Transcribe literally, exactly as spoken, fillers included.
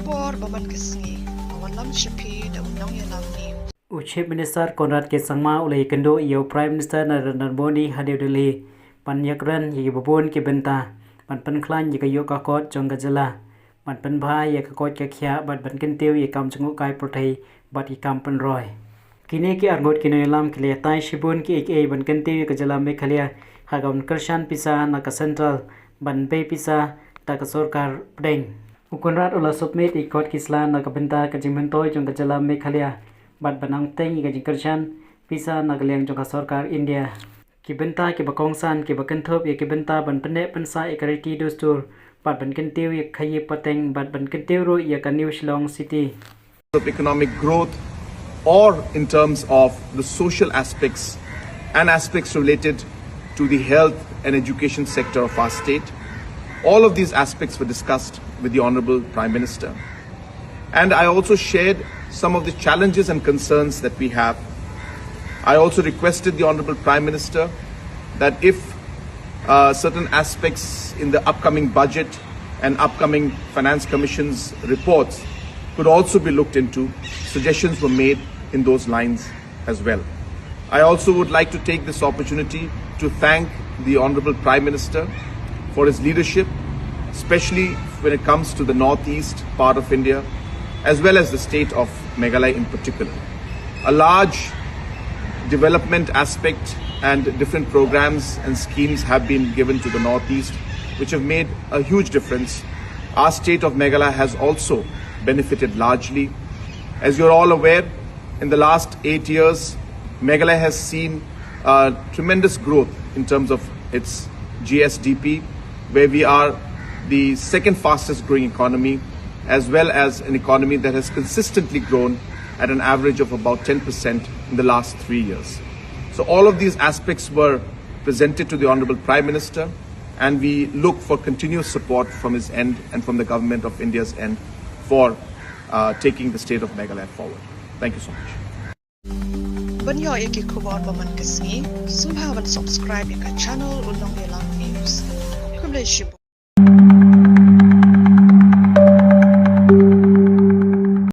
Por ba man ka sngi, ba wan lam sha phi da u nongïalam ni. U Chief Minister Conrad K Sangma u la ïakynduh ïa u Prime Minister Narendra Modi ha New Delhi ban ïakren ïa ki babun ki bynta ban pynkhlaiñ ïa ka ïoh ka kot jong ka jylla, ban pynbha ïa ka koit ka khiah bad ban kyntiew ïa kam jngohkai pyrthei bad ïa kam pynroi. Kine ki arngut ki nongïalam ki la ïatai shibun kiei kiei ban kyntiew ïa ka jylla Meghalaya ha ka ban kyrshan pisa na ka central ban bei pisa da ka sorkar pdeng. U Conrad u la submit ïa ki kot ki sla na ka bynta ka jingmyntoi jong ka jylla Meghalaya bad ban nang bteng ïa ka jingkyrshan pisa na ka liang jong ka sorkar India. Ki bynta kiba kongsan kiba kynthup ïa ki bynta ban pynneh pynsah ïa ka riti dustur bad ban kyntiew ïa ka khaïi pateng bad ban kyntiew ruh ïa ka New Shillong City. Of economic growth or in terms of the social aspects and aspects related to the health and education sector of our state. All of these aspects were discussed with the Honorable Prime Minister. And I also shared some of the challenges and concerns that we have. I also requested the Honorable Prime Minister that if uh, certain aspects in the upcoming budget and upcoming Finance Commission's reports could also be looked into, suggestions were made in those lines as well. I also would like to take this opportunity to thank the Honorable Prime Minister for his leadership, especially when it comes to the northeast part of India, as well as the state of Meghalaya in particular. A large development aspect and different programs and schemes have been given to the northeast, which have made a huge difference. Our state of Meghalaya has also benefited largely. As you're all aware, in the last eight years, Meghalaya has seen uh, tremendous growth in terms of its G S D P, where we are the second fastest growing economy, as well as an economy that has consistently grown at an average of about ten percent in the last three years. So all of these aspects were presented to the Honorable Prime Minister, and we look for continuous support from his end and from the Government of India's end for uh, taking the state of Meghalaya forward. Thank you so much. Ban ïoh ïa ki khubor ba man ka sngi, sngewbha ban subscribe ïa ka channel U Nongïalam News. Khublei shibun.